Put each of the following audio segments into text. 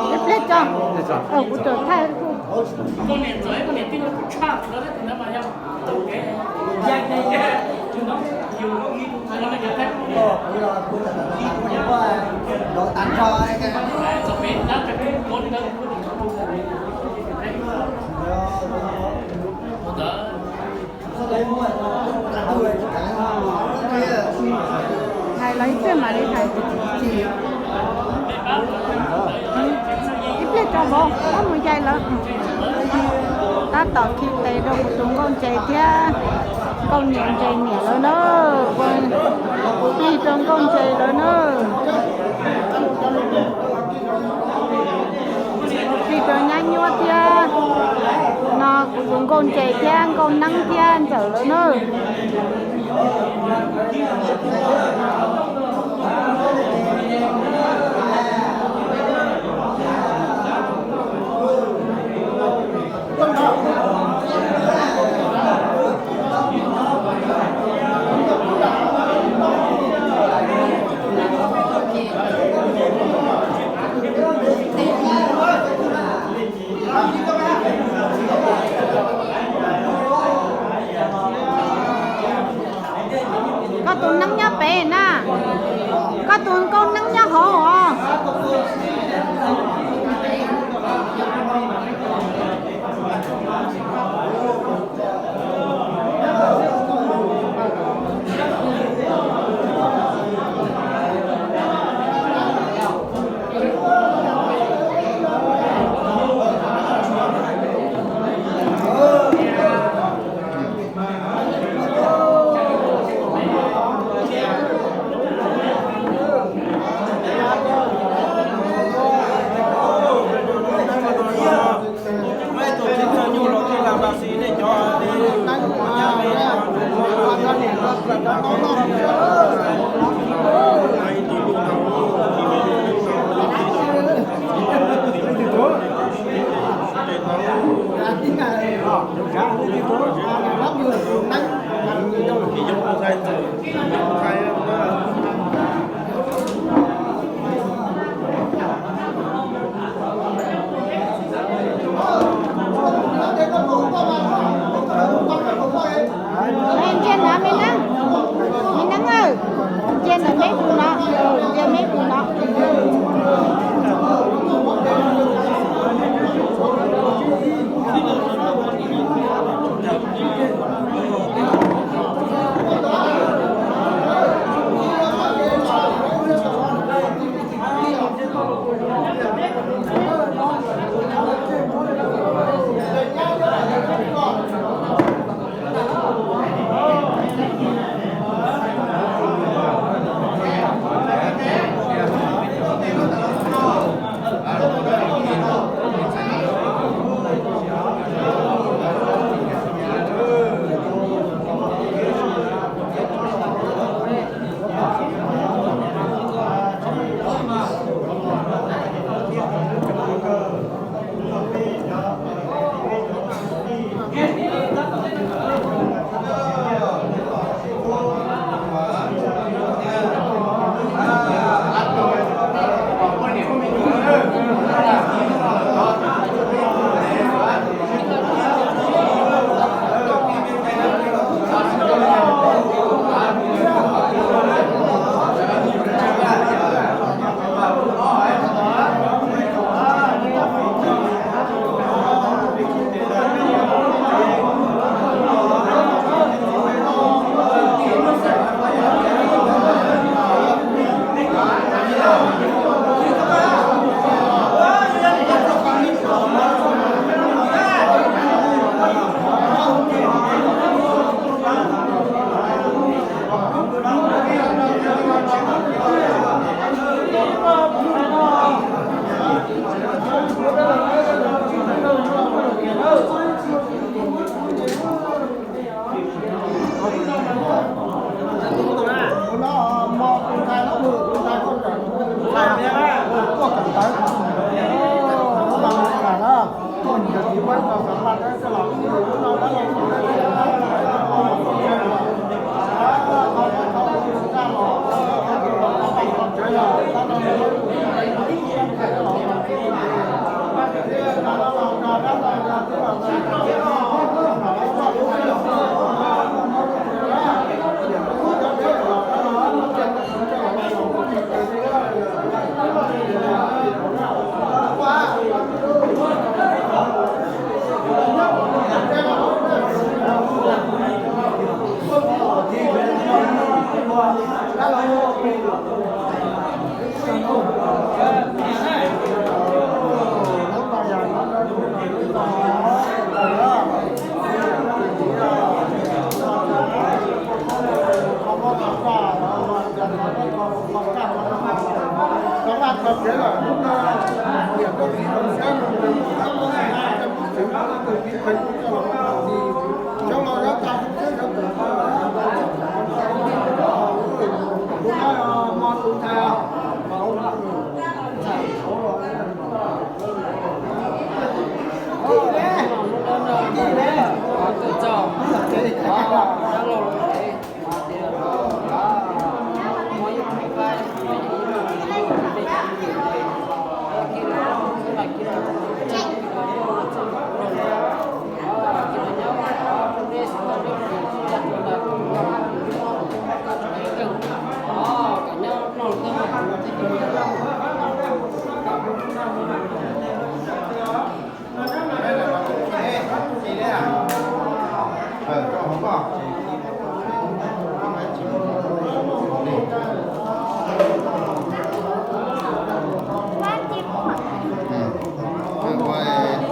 Ib pliag tso, kuv tawm thaij. Hais los ib pliag mam li hais. Ib pliag tso vauv, koj mus yais lawv. Tab tom khi tes rau kuv tus nkauj ntses thiab nkauj niam ntses niam lawv na. Kuv khi rau nkauj ntses lawv na. Khi rau nyab nyuab thiab no kuv tus nkauj ntses thiab nkauj neeb thiab ntxawm lawv na.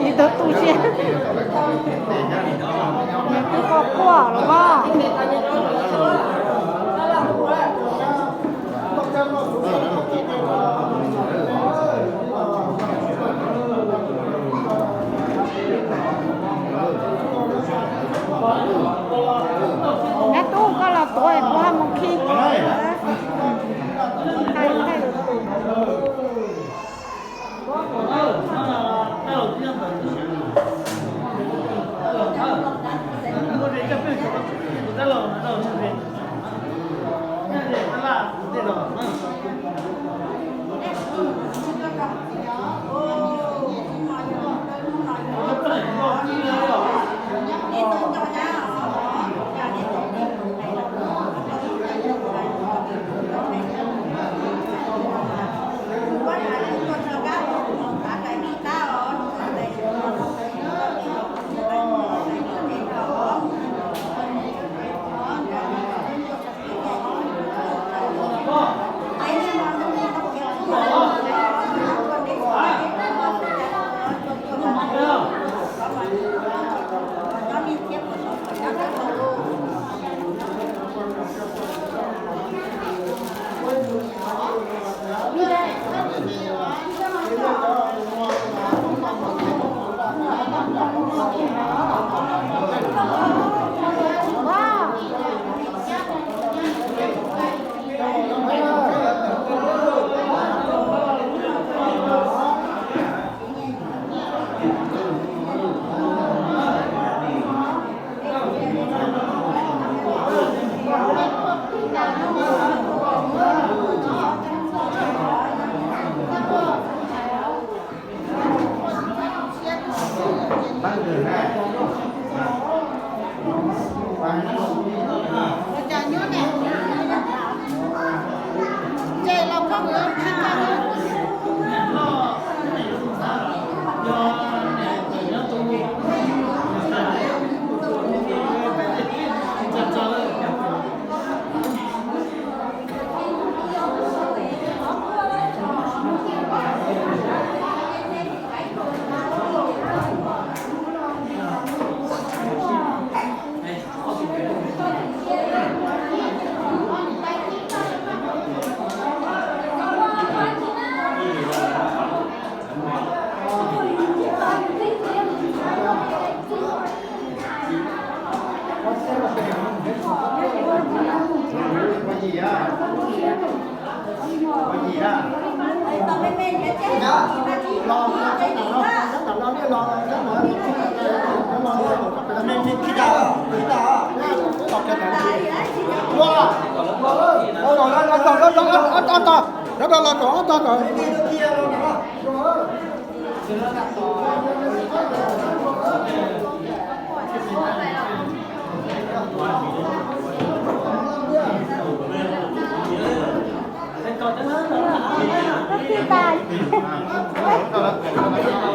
Ib tug tu siab, nws twb quaj quaj los mas. Nab tub, koj los tuav es kuv ho mus khi.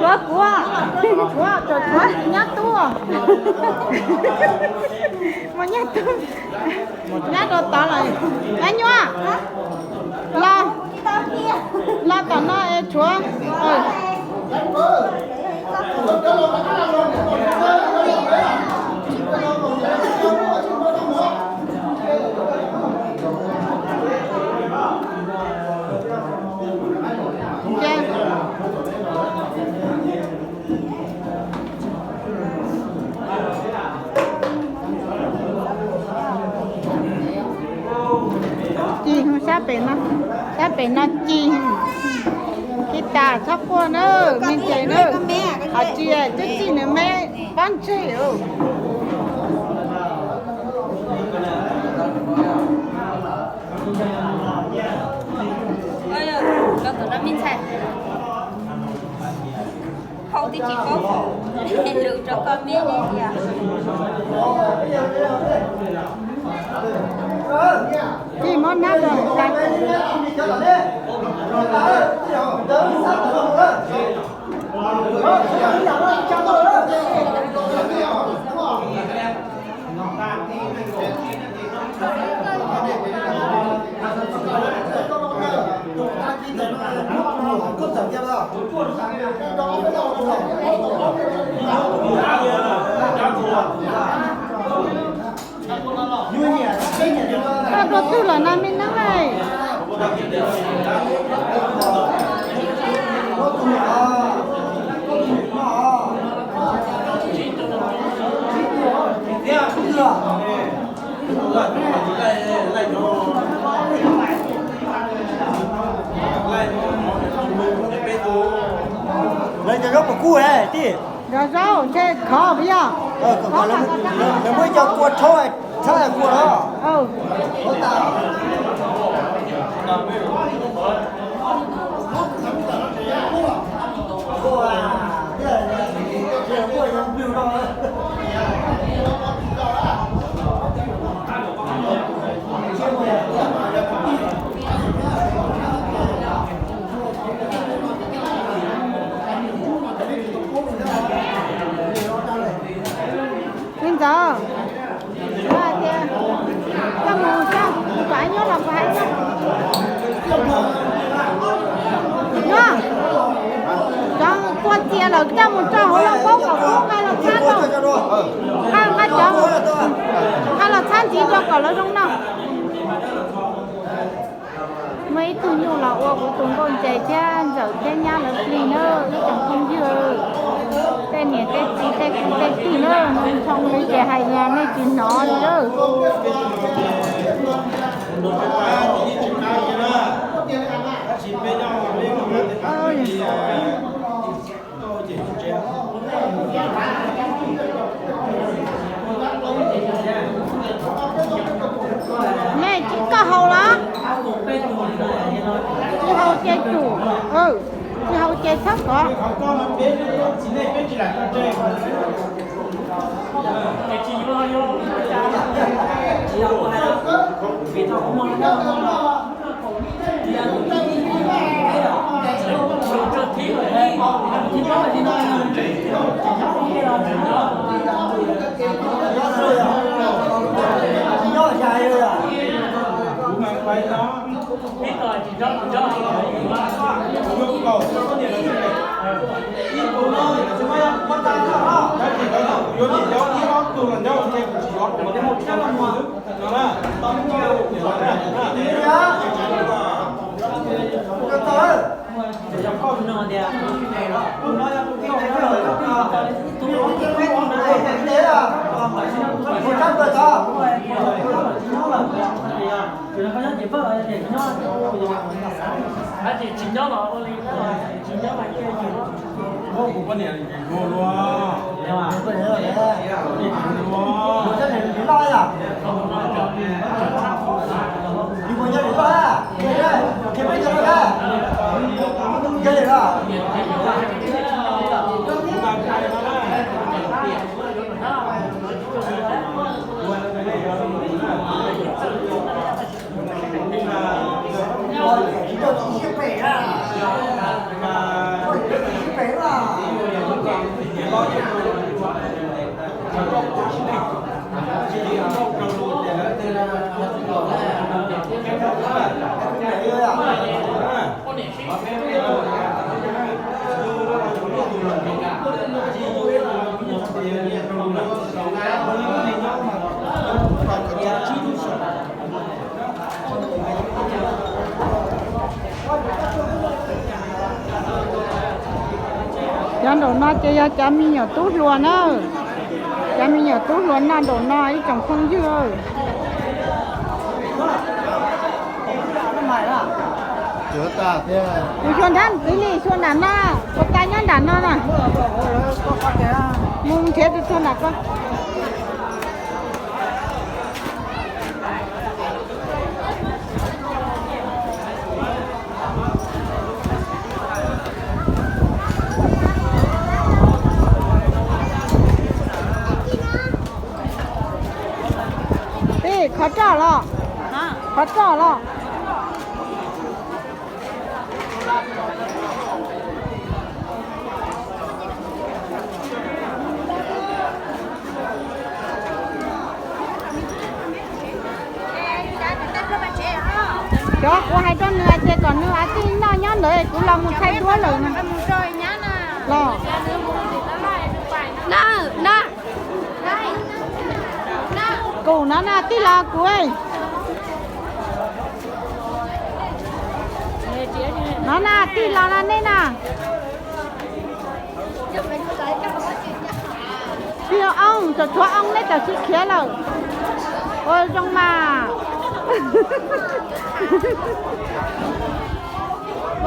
Tshuav kuv, tshuav, tshuav nyab tub, muaj nyab tub, nyab rau tod lawm, nyab nyuaj, los, los tom no es tshuav. Ci sab pem no, sab pem no ci. Ci tas txhob quaj na, me ntxhais na. Qhov tsis twb txij nws me pob ntseg. Koj tus no me ntxhais, phauj twb tsis paub lus rau koj me li tias. Tsis muab nab rau tas. Koj dua twg lawm no me neeb ne? Lawv cov zaub puas kub tij? Cov zaub ntshe khov puas yog? Lawv muaj ib co kua rhaub txhab kua los. Me ntxawm, koj mus tso, kuv kom nyob los kuv hais tso. Nyob, cov kua txias lawm coj mus tso hauv lub pob kom kub nqa los txhab rau. Nqa, nqa cov, nqa los txhab ntxiv rau kom lawv zoo noj. Muaj ib tug nyuj los ua kuv tus nkauj ntses thiab ntxawm thiab nyab lawv plig na, ib tsoom phooj ywg, tej niam tej txiv tej kwv tej tij na, nroo li ces hais tias nej tsis hnov li lawm. Nej tsis koj haus los? Tsis haus ces tsum, tsis haus ces txhob kov. Cov nraum no ces yog cov me nyuam tub hluas na. Cov me nyuam tub hluas noj nraum no ib tsoom phooj ywg. Kuv xyuas nrab txiv li xyuas nram no, puas tas nyob nram no na. Mus nrhiav tus txog nram ko. Ej, qhov roj los? Qhov roj los? Cov kuv hais rau nws hais tias kom nws a tij noj nyob ntawd, kuv los mus thaij duab lawm na. Los. Kuv no na tij laug kuv. No na tij laug no nej na. Tsis oo, tshuav tshuav oo nej txawm tsis khiav lawm. Ua zoo mas.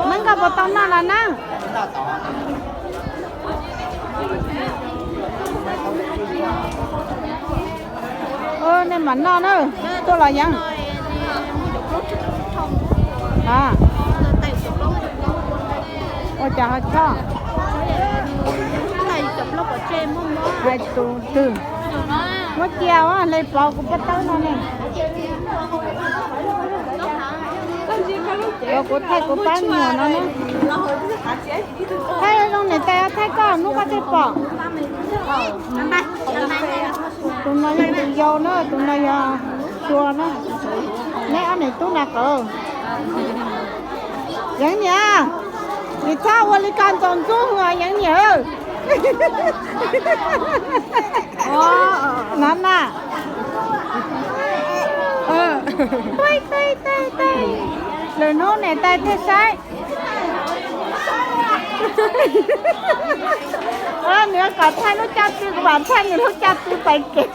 Neeb nkauj puas tau noj los na? Nej mam noj na, tuaj los yeej. Ua cas ho choj? Hais tus twg? Muab cia hle pov kuv paj tawb no ne. Kuv thaij kuv pab nyuam no na. Thaij zoo niam tais, thaij koj hnub koj thiaj pom. Tus no yog tus yau na, tus no yog Sua na. Neb ob niam tub na qawv. Yeev niam, nim txhob ua li ko ntxoov ntxub Yeev niam. No na. Lwm hnub niam tais thiaj saib. Nws kom thaij lub caj tw, kuv mam thaij nws lub caj tw pais kev.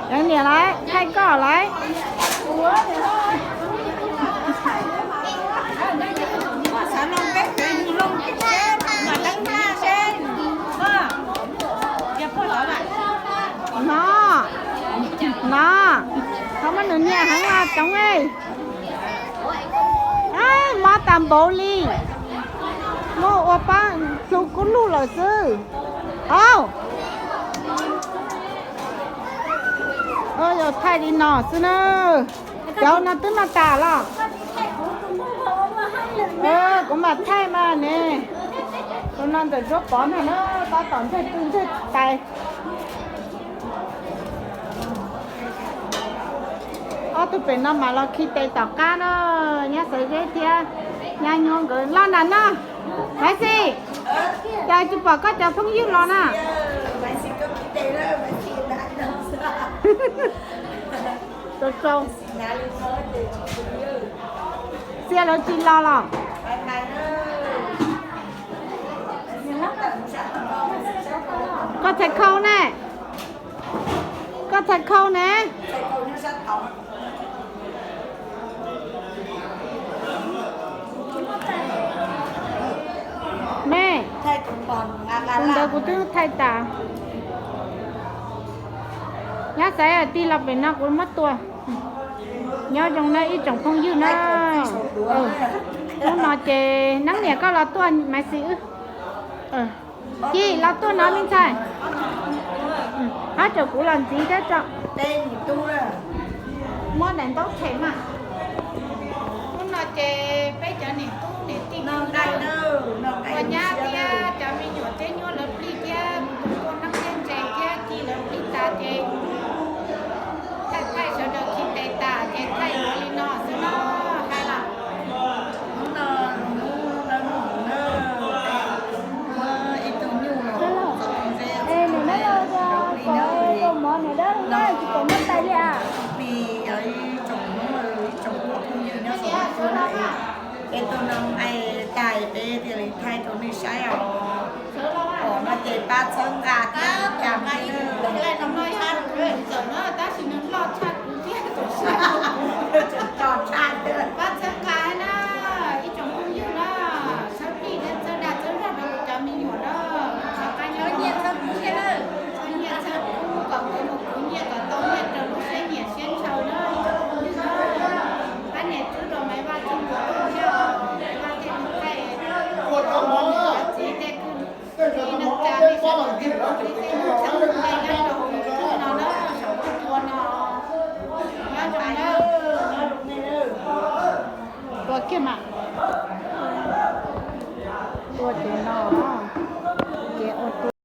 Yeev niam lawv, thaij koj lawv. No, no, qhov muab nws niam heev los coob. Mob tas npaum li, muab ua pab plhu kub lug lawm xwb. Au, yog thaij li no xwb na. Cov no twb noj tas los? Kuv mam thaij mas ne. Tus no ntawm Suab Pov ntag na, tab tom nteg twj nteg tais. Ob tug pem no mas los khi tes tom qab na, nyab Xaiv Zeb thiab nyab Nyuaj nkawd los nram no. Maiv Xis, cas tsis pom koj cov phooj ywg los na? Txia lawv tsis los los? Koj txhais khau ne, koj txhais khau ne. Tus ntawd kuv twb thaij tas. Nyob xaiv tig los pem no kuv muab tua. Nyob zoo na ib tsoom phooj ywg na. Hnub no ces Neeb niam koj los tuaj Maiv Xis wb. Ci los tuaj no me ntxhais. Ab, tsaum kuv los ntxiv thiab tso. Muab daim ntaub them mas. Hnub no ces peb cov niam tub niam tij ua nyab thiab cov me nyuam thiab nyuaj lawv plig thiab tus tuaj nab thiab ntses thiab ci lawv plig tas ces thaij thaij sawv daws khi tes tas ces thaij yuav li no xwb no hais los. Hnub no hnub no hnub no ib tug nyuj los txog tus ze txog tus ze rau plig na. Plig yog ib tsoom hnub ib tsoom phooj ywg nyob saum huab cua na es peb tuaj noj nqaij tag peb thiaj li thaij rau nej saib os. Pom no ces pab txhawb nqa thiab ib yam li tab sis nws loj tshaj kuv thiab tus saib. Tseem to tshaj thiab. Pab txhawb nqa na, ib tsoom phooj ywg na, txhawb plig thiab txhawb dag txhawb zog rau kuv cov me nyuam na. Txhawb nyiaj txhawb kub thiab na, txhawb nyiaj txhawb kub kom kuv mus khwv nyiaj kom tau nyiaj rau lub siab nyiam siab ntshaw na, ib tsoom phooj ywg na. Pab niam tub rau Maiv Vaj thiab Maiv Vaj thiaj li thaij txiv tej kwj neej tsa li sawv daws thiaj li txhawb nqa nyob rau hauv lub nroog no na, saum huab cua no. Nyob zoo na. Tua kiag mas.